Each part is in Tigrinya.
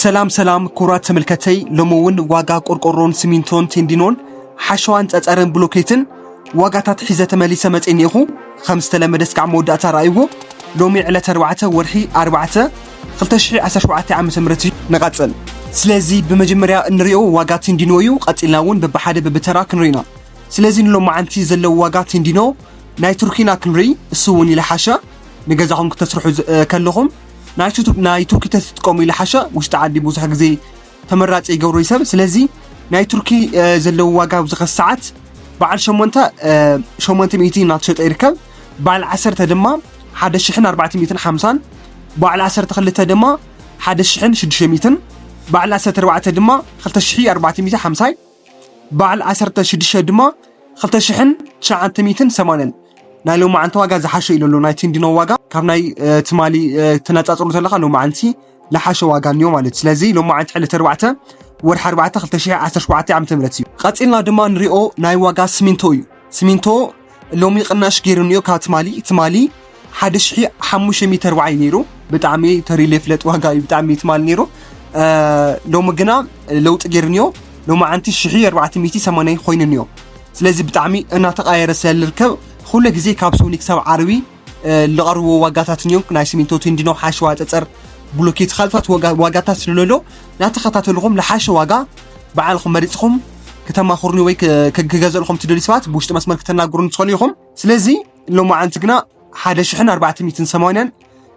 ሰላም ሰላም ክቡራት ተመልከተይ፣ ሎሚ እውን ዋጋ ቆርቆሮን ሲሚንቶን ቴንዲኖን ሓሸዋን ጸጸርን ብሎኬትን ዋጋታት ሒዘ ተመሊሰ መጽእ እኒኹ። ከም ዝተለመደ እስካዕ መወዳእታ ረኣይዎ። ሎሚ ዕለት ኣርባዕተ ወርሒ ኣርባዕተ ክልተ ሽሕ ዓሰርተ ሸውዓተ ዓመተ ምህረት እዩ። ንቐጽል። ስለዚ ብመጀመርያ እንሪኦ ዋጋ ቴንዲኖ እዩ። ቀጺልና እውን በብሓደ በብተራ ክንሪኢና። ስለዚ ንሎማዓንቲ ዘለዎ ዋጋ ቴንዲኖ ናይ ቱርኪና ክንርኢ፣ እሱ እውን ይለሓሸ። ንገዛኹም ክተስርሑ ዝ- እ፣ ከለኹም ናይ ቱ- ናይ ቱርኪ ተትጥቀሙ ይለሓሸ። ውሽጢ ዓዲ ብዙሕ ግዜ ተመራጺ ይገብሮ እዩ ሰብ። ስለዚ ናይ ቱርኪ እ፣ ዘለዎ ዋጋ ኣብዚ ኸዚ ሰዓት በዓል ሸሞንተ እ፣ ሸሞንተ ሚእቲ እናተሸጠ ይርከብ። በዓል ዓሰርተ ድማ ሓደ ሽሕን ኣርባዕተ ሚእትን ሓምሳን፣ በዓል ዓሰርተ ክልተ ድማ ሓደ ሽሕን ሽዱሽተ ሚእትን፣ በዓል ዓሰርተ ኣርባዕተ ድማ ክልተ ሽሕ ኣርባዕተ ሚእቲ ሓምሳይ፣ በዓል ዓሰርተ ሽዱሽተ ድማ ክልተ ሽሕን ትሽዓተ ሚእትን ሰማንያን። ናይ ሎማዓንቲ ዋጋ ዝሓሸ ኢሉ ኣሎ። ናይ ቴንዲኖ ዋጋ ካብ ናይ እ፣ ትማሊ እ፣ ተነጻጽሩ ተለኻ ሎማዓንቲ ዝሓሸ ዋጋ እኒኦ ማለት። ስለዚ ሎማዓንቲ ዕለት ኣርባዕተ ወርሒ ኣርባዕተ ክልተ ሽሕ ዓሰርተ ሸውዓተ ዓመተ ምህረት እዩ። ቀጺልና ድማ ንሪኦ ናይ ዋጋ ሲሚንቶ እዩ። ሲሚንቶ ሎሚ ቅናሽ ገይሩ እኒኦ ካብ ትማሊ። ትማሊ ሓደ ሽሕ ሓሙሽተ ሚእቲ ኣርባዓ እዩ ነይሩ። ብጣዕሚ ተሪሉ ይፍለጥ ዋጋ እዩ ብጣዕሚ ትማሊ ነይሩ። እ፣ ሎሚ ግና ለውጢ ገይሩ እኒኦ። ሎማዓንቲ ሽሕ ኣርባዕተ ሚእቲ ሰማንያ ኮይኑ እኒኦ። ስለዚ ብጣዕሚ እናተቓየረ ስለ ዝርከብ ኩሉ ግዜ ካብ ሰኑይ ክሳብ ዓርቢ እ፣ ልቐርብዎ ዋጋታት እዮም። ናይ ሲሚንቶ፣ ቴንዲኖ፣ ሓሸዋ፣ ጸጸር፣ ብሎኬት፣ ካልኦታት ዋጋ- ዋጋታት ስለሎ እናተኸታተልኹም ዝሓሸ ዋጋ ባዕልኹም መሪጽኹም ክተማኽሩኒ ወይ ክ- ክ- ክገዘእልኹም ትደልዩ ሰባት ብውሽጢ መስመር ክተናግሩኒ ትኽእሉ ኢኹም። ስለዚ ሎማዓንቲ ግና ሓደ ሽሕን ኣርባዕተ ሚእትን ሰማንያን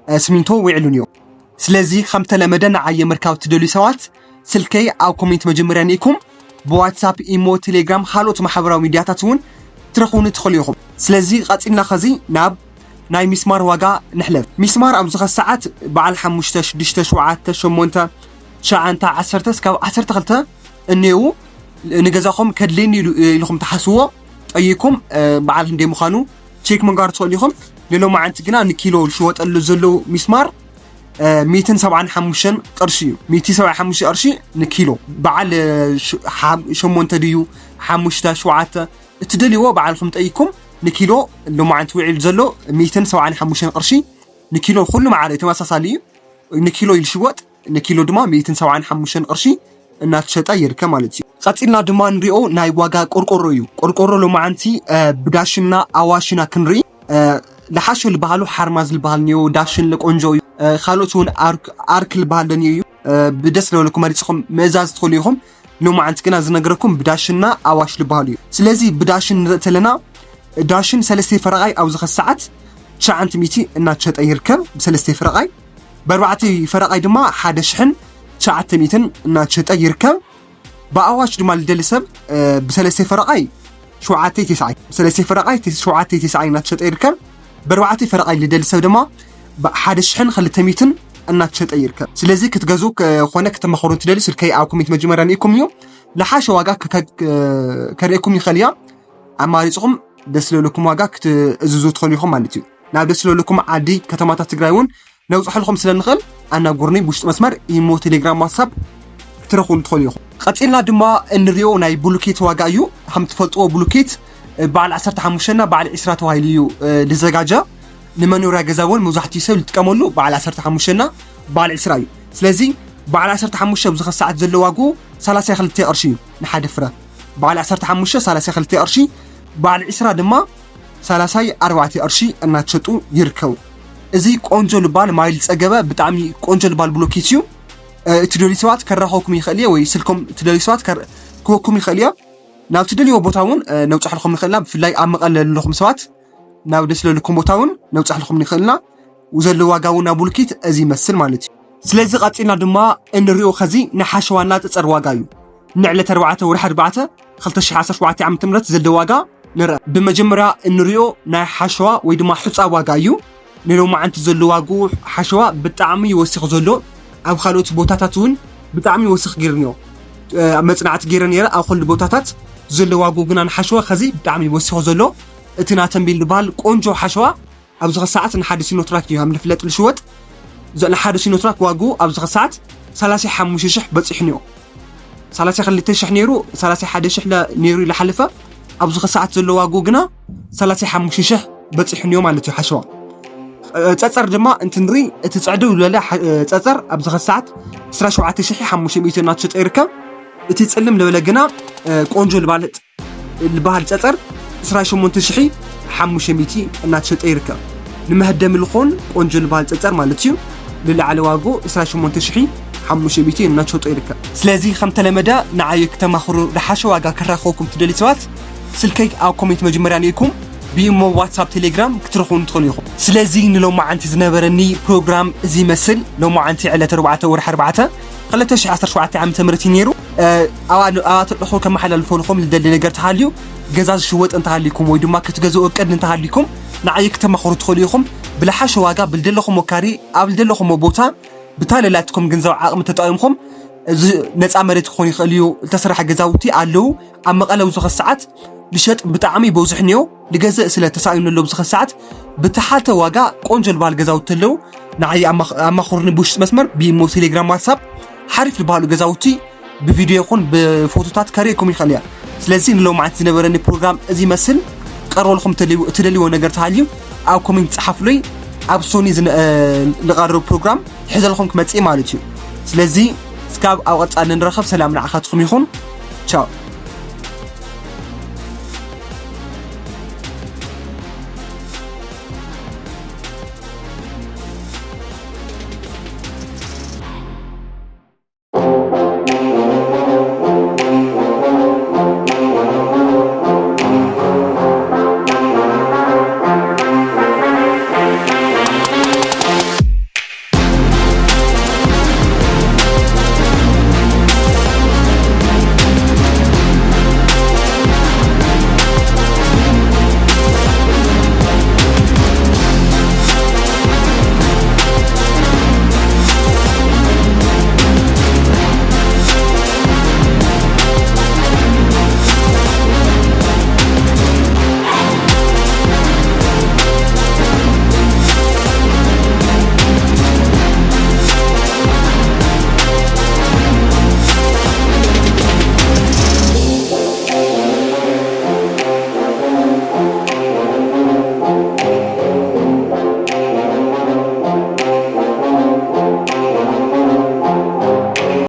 እ፣ ሲሚንቶ ውዒሉኒ እዩ። ስለዚ ከም ተለመደ ንዓየ ምርካብ ትደልዩ ሰባት ስልከይ ኣብ ኮሜንት መጀመርያ ኒኢኩም ብዋትሳፕ፣ ኢሞ፣ ቴሌግራም፣ ካልኦት ማሕበራዊ ሚድያታት እውን ትረኽቡኒ ትኽእሉ ኢኹም። ስለዚ ቀጺልና ኸዚ ናብ ናይ ሚስማር ዋጋ ንሕለፍ። ሚስማር ኣብዚ ኸዚ ሰዓት በዓል ሓሙሽተ፣ ሽዱሽተ፣ ሸውዓተ፣ ሸሞንተ፣ ትሽዓተ፣ ዓሰርተ እስካብ ዓሰርተ ክልተ እኔዉ። ንገዛኹም ከድልየኒ ኢሉ- ኢልኹም ትሓስብዎ ጠይኩም እ፣ በዓል ክንደይ ምዃኑ ቼክ ምግባር ትኽእሉ ኢኹም። ንሎማዓንቲ ግና ንኪሎ ዝሽወጠሉ ዘለዉ ሚስማር እ፣ ሚእትን ሰብዓን ሓሙሽተን ቅርሺ እዩ። ሚእቲ ሰብዓ ሓሙሽተ ቅርሺ ንኪሎ። በዓል እ፣ ሽ- ሓ- ሸሞንተ ድዩ ሓሙሽተ ሸውዓተ እትደልይዎ በዓልኹም ጠይኩም። ንኪሎ ሎማዓንቲ ውዒሉ ዘሎ ሚእትን ሰብዓን ሓሙሽተን ቅርሺ ንኪሎ። ኩሉ መዓረ ተመሳሳሊ እዩ። ንኪሎ ይሽወጥ፣ ንኪሎ ድማ ሚእትን ሰብዓን ሓሙሽተን ቅርሺ እናተሸጠ ይርከብ ማለት እዩ። ቀጺልና ድማ ንሪኦ ናይ ዋጋ ቆርቆሮ እዩ። ቆርቆሮ ሎማዓንቲ እ፣ ብዳሽንና ኣዋሽና ክንርኢ እ፣ ዝሓሸ ዝበሃሉ ሓርማዝ ዝበሃል እኒኦ፣ ዳሽን ቆንጆ እዩ። እ፣ ካልኦት እውን ኣርክ ኣርክ ዝበሃል እኒኦ እዩ። እ፣ ብደስ ዝበለኩም መሪፅኹም ምእዛዝ ትኽእሉ ኢኹም። ሎማዓንቲ ግና ዝነግረኩም ብዳሽንና ኣዋሽ ዝበሃሉ እዩ። ስለዚ ብዳሽን ንርኢ ተለና ዳሽን ሰለስተ ፈረቓይ ኣብዚ ኸዚ ሰዓት ትሽዓተ ሚእቲ እናተሸጠ ይርከብ። ብሰለስተ ፈረቓይ፣ ብኣርባዕተ ፈረቓይ ድማ ሓደ ሽሕን ትሽዓተ ሚእትን እናተሸጠ ይርከብ። ብኣዋሽ ድማ ልደሊ ሰብ እ፣ ብሰለስተ ፈረቓይ ሸውዓተ ተስዓይ፣ ብሰለስተ ፈረቓይ ተ- ሸውዓተ ተስዓይ እናተሸጠ ይርከብ። ብኣርባዕተ ፈረቓይ ልደሊ ሰብ ድማ ብሓደ ሽሕን ክልተ ሚእትን እናተሸጠ ይርከብ። ስለዚ ክትገዝኡ ከ- ኮነ ክተማኸሩ ትደሊ ስልከይ ኣብ ኮሜንት መጀመርያ ንኢኩም እዩ። ዝሓሸ ዋጋ ከ- ከ- ከርእየኩም ይኽእል እያ። ኣማሪፅኹም ደስ ዝበለኩም ዋጋ ክትእዝዙ ትኽእሉ ኢኹም ማለት እዩ። ናብ ደስ ዝበለኩም ዓዲ ከተማታት ትግራይ እውን ነውፅሐልኩም ስለ ንኽእል ኣናጉርኒ ብውሽጢ መስመር ኢሞ፣ ቴሌግራም፣ ዋትሳፕ ክትረኽቡ ትኽእሉ ኢኹም። ቀፂልና ድማ እንሪኦ ናይ ብሉኬት ዋጋ እዩ። ከም ትፈልጥዎ ብሉኬት እ፣ በዓል ዓሰርተ ሓሙሽተ እና በዓል ዒስራ ተባሂሉ እዩ እ፣ ዝዘጋጀ። ንመኖርያ ገዛ እውን መብዛሕትኡ ሰብ ዝጥቀመሉ በዓል ዓሰርተ ሓሙሽተ እና በዓል ዒስራ እዩ። ስለዚ በዓል ዓሰርተ ሓሙሽተ ኣብዚ ኸዚ ሰዓት ዘሎ ዋግኡ ሰላሳ ክልተ ቅርሺ እዩ ንሓደ ፍረ። በዓል ዓሰርተ ሓሙሽተ ሰላሳ ክልተ ቅርሺ፣ በዓል ዒስራ ድማ ሰላሳ ኣርባዕተ ቅርሺ እናተሸጡ ይርከቡ። እዚ ቆንጆ ልባል ማይ ዝፀገበ ብጣዕሚ ቆንጆ ልባል ብሎኬት እዩ። እ፣ እትደልዩ ሰባት ከራኸብኩም ይኽእል እየ ወይ ስልኮም እትደልዩ ሰባት ከር- ክወኩም ይኽእል እየ። ናብ ትደልይዎ ቦታ እውን እ፣ ነውፅሐልኩም ንኽእልና ብፍላይ ኣብ መቐለ ዘለኹም ሰባት ናብ ደስ ለልኩም ቦታ እውን ነውፅሐልኩም ንኽእልና። ዘሎ ዋጋ እውን ኣብ ብሉኬት እዚ ይመስል ማለት እዩ። ስለዚ ቀፂልና ድማ እንሪኦ ኸዚ ንሓሸዋና ፀፀር ዋጋ እዩ። ንዕለት ኣርባዕተ ወርሒ ኣርባዕተ ክልተ ሽሕ ዓሰርተ ሸውዓተ ዓመተ ምህረት ዘሎ ዋጋ ንርአ። ብመጀመርያ እንሪኦ ናይ ሓሸዋ ወይ ድማ ሑፃ ዋጋ እዩ። ንሎማዓንቲ ዘሎ ዋግኡ ሓሸዋ ብጣዕሚ እዩ ወሲኹ ዘሎ። ኣብ ካልኦት ቦታታት እውን ብጣዕሚ ወሲኽ ገይሩ እኒኦ። እ፣ ኣብ መፅናዕቲ ገይረ ነይረ ኣብ ኩሉ ቦታታት ዘሎ ዋግኡ ግና ንሓሸዋ ኸዚ ብጣዕሚ እዩ ወሲኹ ዘሎ። እቲ ናተንቤል ዝበሃል ቆንጆ ሓሸዋ ኣብዚ ኸ ሰዓት ንሓደ ሲኖትራክ እዩ ከም ንፍለጥ ዝሽወጥ። ዘ- ንሓደ ሲኖትራክ ዋግኡ ኣብዚ ኸ ሰዓት ሰላሳ ሓሙሽተ ሽሕ በፂሑ እኒኦ። ሰላሳ ክልተ ሽሕ ነይሩ፣ ሰላሳ ሓደ ሽሕ ለ- ነይሩ ዝሓለፈ። ኣብዚ ኸ ሰዓት ዘሎ ዋግኡ ግና ሰላሳ ሓሙሽተ ሽሕ በፂሑ እኒኦ ማለት እዩ ሓሸዋ። ጸጸር ድማ እንትንርኢ እቲ ጽዕድው ዝበለ ጸጸር ኣብዚ ኸሰዓት ዕስራ ሸውዓተ ሽሕ ሓሙሽተ ሚእቲ እናተሸጠ ይርከብ። እቲ ጽልም ዝበለ ግና ቆንጆ ልባል ልበሃል ጸጸር ዕስራ ሸሞንተ ሽሕ ሓሙሽተ ሚእቲ እናተሸጠ ይርከብ። ንመህደሚ ልኾን ቆንጆ ልበሃል ጸጸር ማለት እዩ። ልላዕለ ዋጎ ዕስራ ሸሞንተ ሽሕ ሓሙሽተ ሚእቲ እናተሸጠ ይርከብ። ስለዚ ከም ተለመደ ንዓይ ክተማኽሩ ዝሓሸ ዋጋ ከራኸብኩም ትደልዩ ሰባት ስልከይ ኣብ ኮሜንት መጀመርያ ኔኩም ብኢሞ ዋትሳፕ ቴሌግራም ክትረኽቡን ትኽእሉ ኢኹም። ስለዚ ንሎማዓንቲ ዝነበረኒ ፕሮግራም እዚ ይመስል። ሎማዓንቲ ዕለት ኣርባዕተ ወርሒ ኣርባዕተ ክልተ ሽሕ ዓሰርተ ሸውዓተ ዓመተ ምህረት እዩ ነይሩ። ኣባትለኹ ከመሓላልፎ ልኹም ልደሊ ነገር ተሃልዩ ገዛ ዝሽወጥ እንተሃሊኩም ወይ ድማ ክትገዝኡ እቅድ እንተሃሊኩም ንዓይ ክተማኽሩ ትኽእሉ ኢኹም። ብልሓሸ ዋጋ ብልደለኹም ወካሪ ኣብ ልደለኹም ቦታ ብታለላትኩም ግንዛብ ዓቕሚ ተጠቒምኩም እዚ ነፃ መሬት ክኾን ይኽእል እዩ ዝተሰራሐ ገዛውቲ ኣለዉ ኣብ መቐለ ብዙኸ ሰዓት ልሸጥ ብጣዕሚ በዙሕ ንዮ ልገዘእ ስለ ተሳኢኑ ኣሎ ብዙኸ ሰዓት ብተሓተ ዋጋ ቆንጆ ልበሃል ገዛውቲ ኣለዉ ንዓይ ኣማኹርኒ ብውሽጢ መስመር ብሞ ቴሌግራም ዋትሳፕ ሓሪፍ ዝበሃሉ ገዛውቲ ብቪድዮ ይኹን ብፎቶታት ከርእየኩም ይኽእል እያ ስለዚ ንሎማዓት ዝነበረኒ ፕሮግራም እዚ ይመስል ቀርበልኩም ትደልይዎ ነገር ተሃልዩ ኣብ ኮሜንት ጸሓፍሉይ ኣብ ሶኒ ዝቐርብ ፕሮግራም ሕዘልኩም ክመጽእ ማለት እዩ ስለዚ እስካብ ኣብ ቀጻሊ ንረኸብ ሰላም ንዓኻትኩም ይኹን ቻው